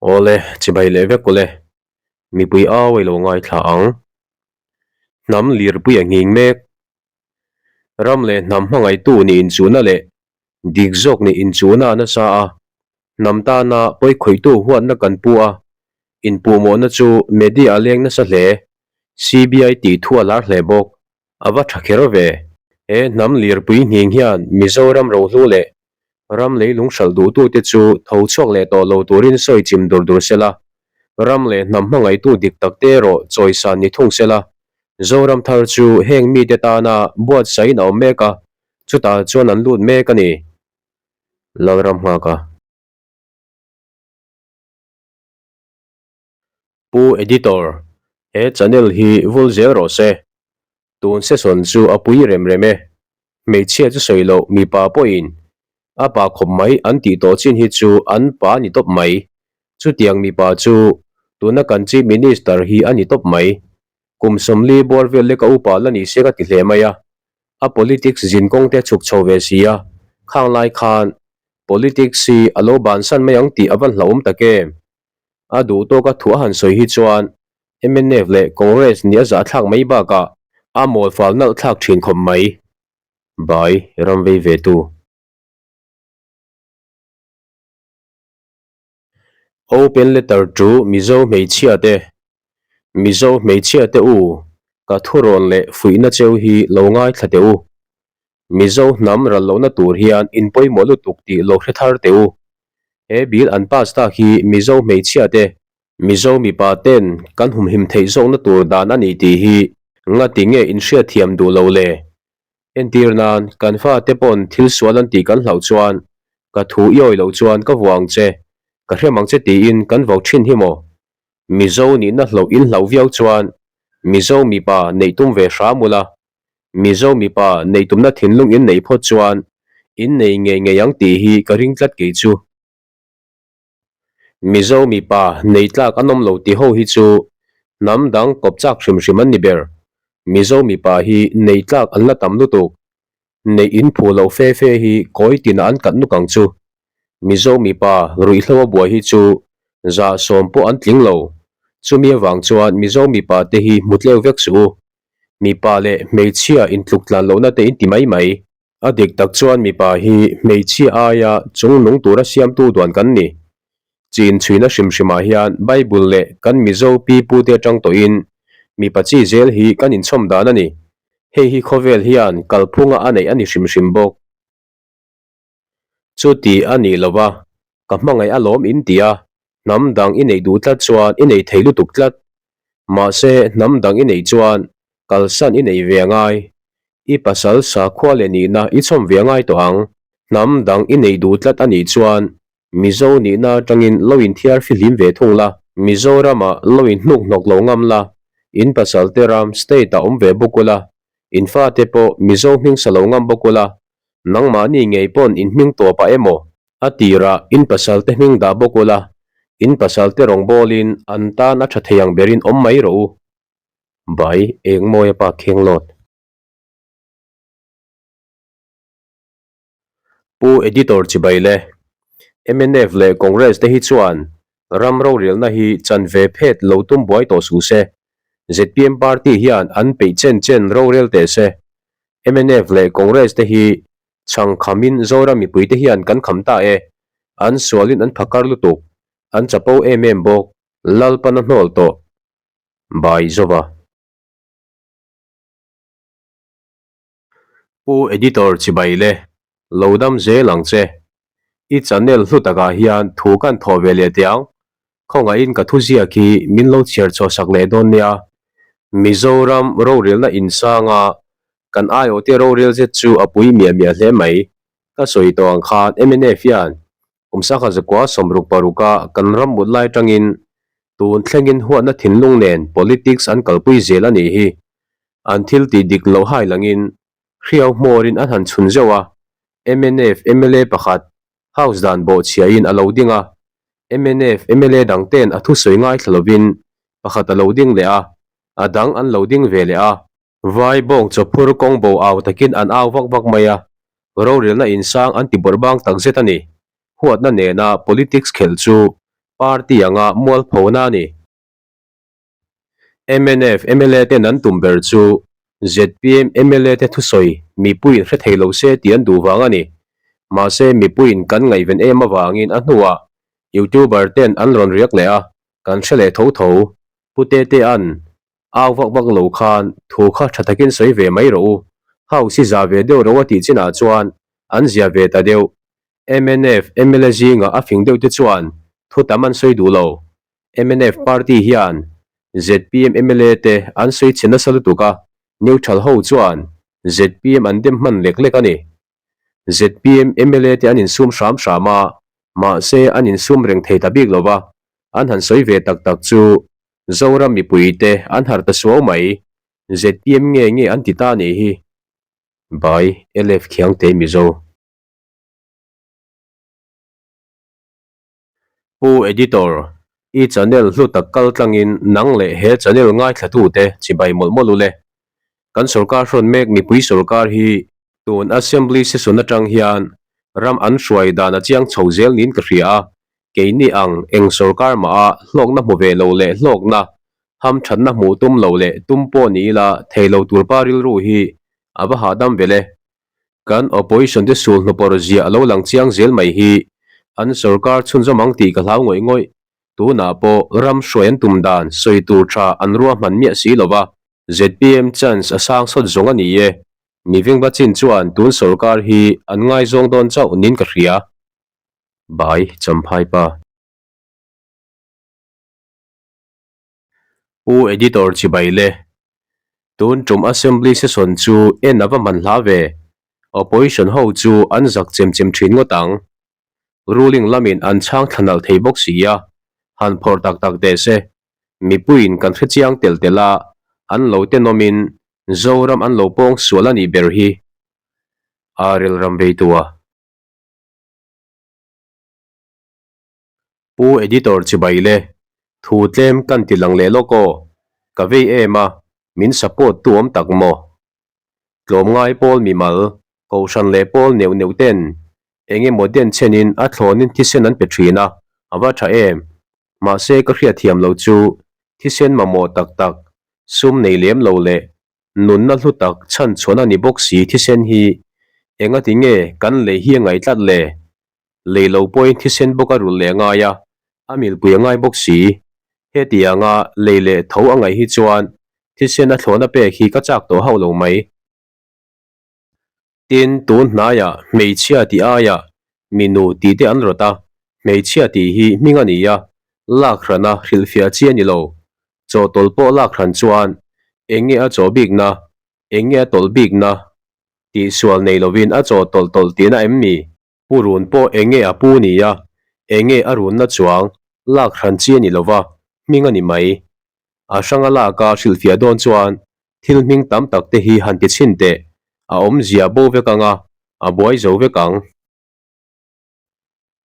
Awle, chibai leh vek ule. Mipui au a ilo ngaithla ang. Hnam lirpui a nghing mek. Ram leh hnam hmangaihtu nih inchuhna leh dik zawk nih inchuhna a nasa a. Hnam tana pawikhawihtu huatna kan pu a, inpuhmawhna chu media a leng nasa hle. CBI tih thu a lar hle bawk. A va tha kher ve. He hnam lirpui nghing hian Mizoram rohlu leh ram leilung hralh duhtute chu tho chhuak leh tawh lo turin sawi chim dur dur se la, ram leh hnam hmangaihtu dik takte erawh chawisan ni thung se la, Zoram thar chu heng mite tana buatsaihin a awm mek a, chutah chuan an lut mek a ni. Lalramnghaka. Pu Editor, he channel hi vul zel rawh se. Tun session chu a pui rem rem e. Hmeichhia chu sawi loh mipa pawhin a pa khawp mai an tih tawh chin hi chu an pa a ni tawp mai. Chutiang mipa chu tuna kan Chief Minister hi a ni tawp mai. Kum 40 bawr vel leka upa la ni se ka ti hle mai a. A politics zinkawng te a chhuk chho ve si a, khang lai khan politics hi a lo bansan mai ang tih a van hlauhawm tak em? A duh tawka thu a han sawi hi chuan mnf leh Congress nih a zahthlak mai bakah a mawl fal nalh thlak thin khawp mai. Bai ram vei ve tu. Open letter to Mizo hmeichhia te Mizo hmeichhia te u, ka thurawn leh fuihna cheu hi lo ngaithla teh u. Mizo hnam ral lohna tur hian in pawimawh lutuk tih lo hre thar teh u. He bill an pass tak hi Mizo hmeichhia te, Mizo mipa ten kan humhim theih zawkna tur dan a ni tih hi ngati nge in hriatthiam duh lo le? Entir nan, kan fate pawn thil sual an tih kan hlauh chuan ka thu i awih loh chuan ka vuah ang che, ka hrem ang che tiin kan vo thin hi maw? Mizo nihna hlauh in hlauh viau chuan Mizo mipa neih tum ve hram ula, Mizo mipa neih tumna thinlung in neih phawt chuan in nei ngei ngei ang tih hi ka ring tlat kei chu. Mizo mipa nei tlak an awm lo ti ho hi chu hnam dang kawp chak hrim hrim an ni ber. Mizo mipa hi nei tlak an la tam lutuk. Neih in phu loh fe fe hi kawi tinah an kat nuk ang chu. Mizo mipa ruihhlo a buai hi chu 100 pawh an tling lo. Chumi avang chuan Mizo mipa te hi hmu tleu vek suh u. Mipa leh hmeichhia intluk tlan lohna te in ti mai mai. A dik tak chuan mipa hi hmeichhia aia chung nung tura siamtu duan kan ni. Chin chhuina hrim hrimah hian Bible leh kan Mizo pi pute atang tawhin mipa chi zel hi kan inchhawm dan a ni. Hei hi khawvel hian kalphunga a neih a ni hrim hrim bawk. Chuti a nih lo va, ka hmangaih alawm in ti a, hnam dang i neih duh tlat chuan i nei thei lutuk tlat. Mahse, hnam dang i neih chuan kalsan i nei ve a ngai. I pasal sakhua leh nihna i chhawm ve a ngai tawh ang. Hnam dang i neih duh tlat a nih chuan Mizo nihna atangin lo inthiar fihlim ve thung la. Mizoramah lo inhnuk hnawk lo ngam la, in pasal te ram state ah awm ve bawk ula, in fate pawh Mizo hming sa lo ngam bawk ula, Nangmahni ngei pawn in hming tawp ah emaw? A tirah in pasal te hming dah bawk ula, in pasal te rawngbawlin an tan a tha thei ang berin awm mai rawh u. Bai, Engmawia pa kheng lawt. Pu Editor chibai le. Mnf leh Congress te hi chuan ram rorelna hi chan ve phet lo tum buai tawh suh se. Zpm party hian an peih chen chen rorel teh se. Mnf leh Congress te hi chhang khamin Zoram mipui te hian kan kham ta e. An sualin an phakar lutuk. An chapo em em bawk. Lalpan a hnawl tawh. Bai Zova. Pu Editor chibai le, lo dam zel ang che. I channel hlu takah hian thu kan thawh ve leh teh ang. Khawngaihin ka thuziak hi min lo chhiar chhuah sak leh dawn nia. Mizoram rorelna insanga kan aiawhte rorel zet chu a pui miah miah hle mai. Ka sawi tawh ang khan mnf hian kum sangha zakua 66 a kan ram mut lai atangin tun thlengin huatna thinlung nen politics an kalpui zel a nih hi. An thil tih dik loh hai langin hriau hmawrin an han chhun zeuh a, mnf mla pakhat House dan bawhchhiahin a lo ding a, mnf mla dangte'n a thusawi ngaithla lovin pakhat a lo ding leh a, a dang an lo ding ve leh a. Vai bawng chawphur kawng bo au takin an au vak vak mai a, rorelna insang an ti bawrh bang takzet a ni. Huatna nena politics khelh chu. Party anga mualphona a ni. Mnf mla ten an tum ber chu zpm mla te thusawi mipuiin hre thei lo se tih an duh vang a ni. Mahse mipuiin kan ngaihven em avangin a hnuah youtuber ten an rawn riak leh a, kan hre leh tho tho. Pu Tetea'n au vak vak lo khan thu kha tha takin sawi ve mai rawh u, house hi za ve deuh ro a tih chinah chuan an zia ve ta deuh. Mnf mla zingah a fing deuh te chuan thu tam an sawi duh lo. Mnf party hian zpm mla te an sawi chhe nasa lutuk a, neutral ho chuan zpm an dem hman lek lek a ni. Zpm mla te an insum hram hram a, mahse an insum reng thei ta bik lo va, an han sawi ve tak tak chu Zoram mipui te an harh ta suau mai, zpm nge nge an ti ta nih hi. By LF Khiangte Mizo. Pu Editor, i channel hlu tak kal tlangin nang leh he channel ngaithlatute chibai mawlh mawlh u le. Kan sorkar hrawn mek mipui sorkar hi tun Assembly session atang hian ram an hruai dan a chiang chho zel niin ka hria a, keini ang eng sorkar mah a hlawkna hmu ve lo leh hlawkna hamthatna hmuh tum lo leh tum pawh ni ila thei lo tur pa rilru hi a va hahdam vel e. Kan opposition te sul hnupawr ziah a lo lang chiang zel mai hi an sorkar chhunzawm ang tih ka hlau ngawih ngawih. Tunah pawh ram hruai an tum dan sawi tur tha an ruahman miah si lo va. Zpm chance a sang sawt zawng a ni e. Mi vengva chin chuan tun sorkar hi an ngaizawng dawn chauh niin ka hria. Bai Champhai pa. Pu Editor chibai le. Tun tum Assembly session chu en a va hman hla ve. Opposition ho chu an zak chem chem thin ngawt ang. Ruling lamin an chhang thla nalh thei bawk si a, han phawrh tak tak teh se. Mipuiin kan hrechiang telh telh a, an lo tenawmin Zoram an lo pawng sual a nih ber hi. Arel Rambeitua. Pu Editor chibai le, thu tlem kan ti lang leh lawk aw, ka vei em a, min support tu awm tak maw? Tlawmngai pawl mimal, kohhran leh pawl neuh neuh ten eng emaw den chenin a thlawnin thisen an pe thin a, a va tha em? Mahse ka hriatthiam lo chu thisen mamawh tak tak, sum nei lem lo leh nunna hlu tak chhan chhuan a ni bawk si thisen hi engati nge kan lei hi a ngaih tlat le? Lei lo pawhin thisen bawk a rulh leh a ngai a, a milpui a ngai bawk si. Hetianga lei leh tho a ngaih hi chuan thisen a thlawhna pek hi ka chak tawh hauh lo mai. Tin, tun hnaiah hmeichhia tih aiah minu tih te an rawt a, hmeichhia tih hi hming a ni a, lak hrana hrilhfiah chi a ni lo. Chawhtawlh pawh lak hran chuan eng nge a chaw bikna, eng nge a tawlh bikna tih sual nei lovin a chawhtawlh tawlh tihna em ni? Pu run pawh eng nge a pu ni a, eng nge a runna chuang lak hran chi a ni lova, hming a ni mai. A hranga laka hrilhfiah dawn chuan thil hming tam tak te hi han ti chhin teh, a awmzia bo vek anga, a buai zo vek ang.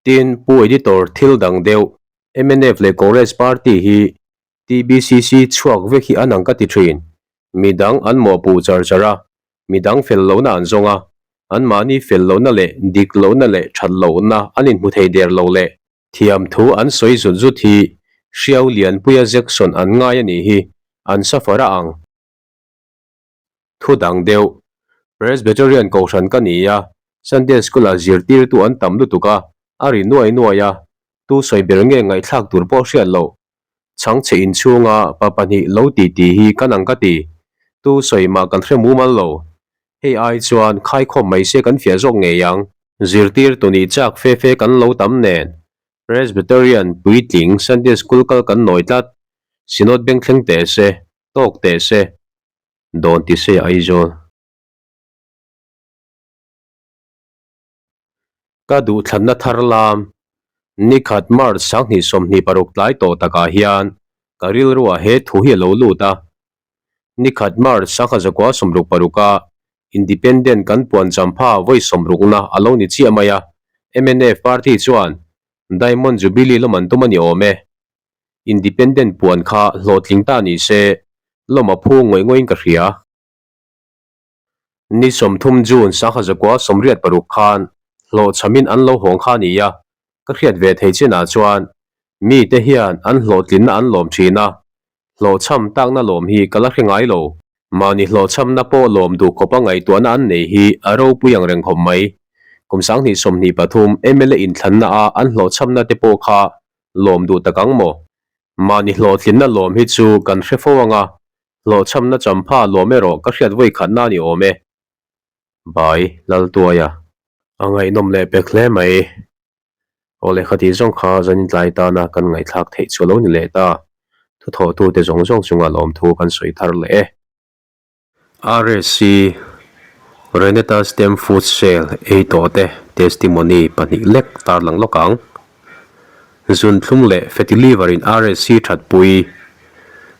Tin, Pu Editor thil dang deuh, mnf leh Congress Party hi TBCC chhuak vek hi an ang ka ti thin. Midang an mawhpuh char char a, midang fel lohna an zawng a, anmahni fel lohna leh dik lohna leh that lohna an inhmu thei der lo leh thiam thu an sawi zut zut hi hriau lianpuia Jackson an ngai a nih hi an suffer a ang. Thu dang deuh, Presbyterian Kohhran ka ni a, Sunday School-ah zirtirtu an tam lutuk a, a ri nuai nuai a, tu sawi ber nge ngaihthlak tur pawh hriat loh. Chhangchhe inchhunga pa pahnih lo ti tih hi kan ang ka ti. Tu sawi mah kan hre mumal lo. Hei ai chuan khaikhawm mai se kan fiah zawk ngei ang. Zirtirtu nih chak fe fe kan lo tam nen Presbyterian puitling Sunday School kal kan nawi tlat. Synod beng thleng teh se, tawk teh se. Dawn ti se Aizawl. Ka duhthlanna thar lam, nikhat March 2026 tlai tawh takah hian ka rilruah he thu hi a lo lut a. Nikhat March 1966 a Independent kan puan champha vawi sawmrukna a lo ni chiah mai a, mnf party chuan Diamond Jubilee lawm an tum a ni awm e. Independent puan kha hlawhtling ta ni se, lawm a phu ngawih ngawih in ka hria. Ni 30 June 1986 khan hlawhchhamin an lo hawng kha a ni a, ka hriat ve thei chinah chuan. Mite hian an hlawhtlinna an lawm thin a, hlawhchham takna lawm hi ka la hre ngai lo. Mahni hlawhchhamna pawh lawm duh khawpa ngaihtuahna an nei hi a ropui ang reng khawp mai. Kum 2023 mla inthlanna a an hlawhchhamna te pawh kha lawm duh tak ang maw? Mahni hlawhtlinna lawm hi chu kan hre fo ang a, hlawhchhamna champha lawm erawh ka hriat vawi khatna a ni awm e. Bai Laltuaia. A ngaihnawm leh pek hle mai. Aw lehkha tih zawng kha zanin tlai tana kan ngaihthlak theih chu a lo ni leh ta. Thuthawhtute zawng zawng chunga lawmthu kan sawi thar leh e. RSC, Renata Stem Food Sale ei tawh te testimony pahnih lek tarlang lawk ang. Zunthlum leh fatty liver in RSC thatpui.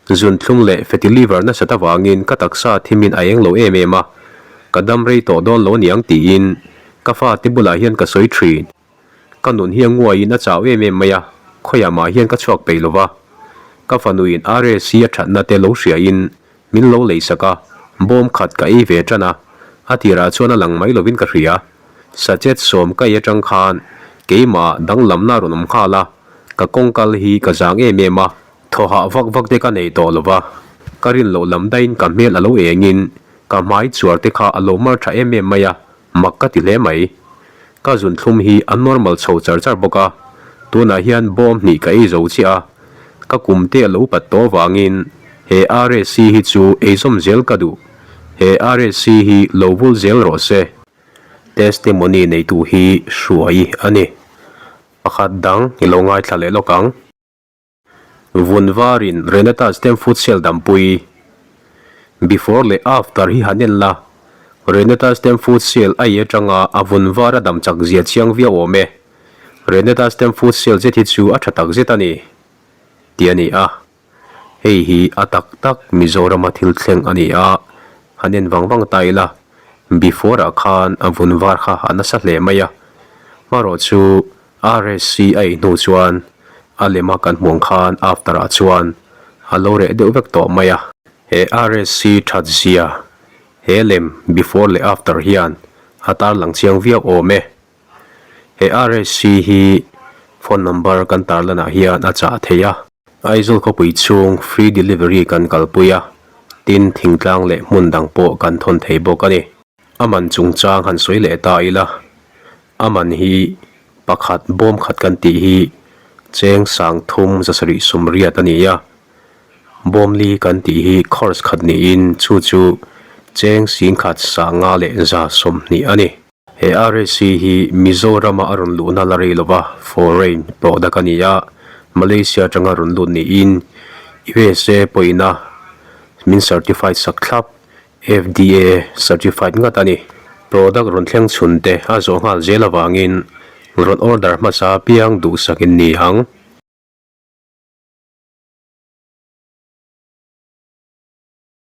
Zunthlum leh fatty liver nasat avangin ka taksa thimin a eng lo em em a, ka dam rei tawh dawn lo aniang tiin ka fate bulah hian ka sawi thin. Ka nun hi a nguaiin a chau em em mai a, khawiah mah hian ka chhuak peih lova. Ka fanuin RSC a thatna te lo hriain min lo leisak a, bawm khat ka ei ve tan a, a tirah chuan a lang mai lovin ka hria. Sachet sawm ka ei atang khan keimah danglamna a rawn awm nghal a, ka kawng kal hi ka zang em em a, thaw hah vak vak te ka nei tawh lova, ka rin loh lam daihin ka hmel a lo engin ka hmai chuar te kha a lo mar tha em em mai a, Mak ka ti hle mai. Ka zunthlum hi a normal chho char char bawk a, tunah hian bawm hnih ka ei zo chiah a, ka kum te a lo pat tawh avangin he RSC hi chu ei zawm zel ka duh. He RSC hi lo vul zel rawh se. Testimony neitu hi hruai a ni. Pakhat dang i lo ngaithla leh lawk ang. Vun varin Renata Stem Food Sale dampui Before leh After hi han en la, Renata Stem Food Sale a i atanga a vun var a dam chak zia chiang viau awm e. Renata Stem Food Sale zet hi chu a tha tak zet a ni, tih a ni a. Hei hi a tak tak Mizorama thil thleng a ni a, han en vang vang ta ila, Before ah khan a vun var kha a nasa hle mai a, hmarawh chu RSC a ei hnu chuan a lema kan hmuh ang khan after ah chuan a lo reh deuh vek tawh mai a. He RSC that zia he lem before leh after hian a tarlang chiang viau awm e. He RSC hi phone number kan tarlanah hian a chah thei a. Aizawl khawpui chhung free delivery kan kalpui a, tin thingtlang leh hmun dang pawh kan thawn thei bawk a ni. A man chungchang han sawi leh ta ila, a man hi pakhat bawm khat kan tih hi cheng sang thum zasarih sum riat a ni a, bawm li kan tih hi course khat niin chu chu cheng sing khat sanga leh za 20 a ni. He RSC hi Mizorama a rawn luhna la rei lova foreign product a ni a, Malaysia atanga rawn lut niin USA pawhina min certified sak thlap FDA certified ngat a ni. Product rawn thleng chhun te a zawh nghal zel avangin rawn order hmasa piang duhsak in ni ang.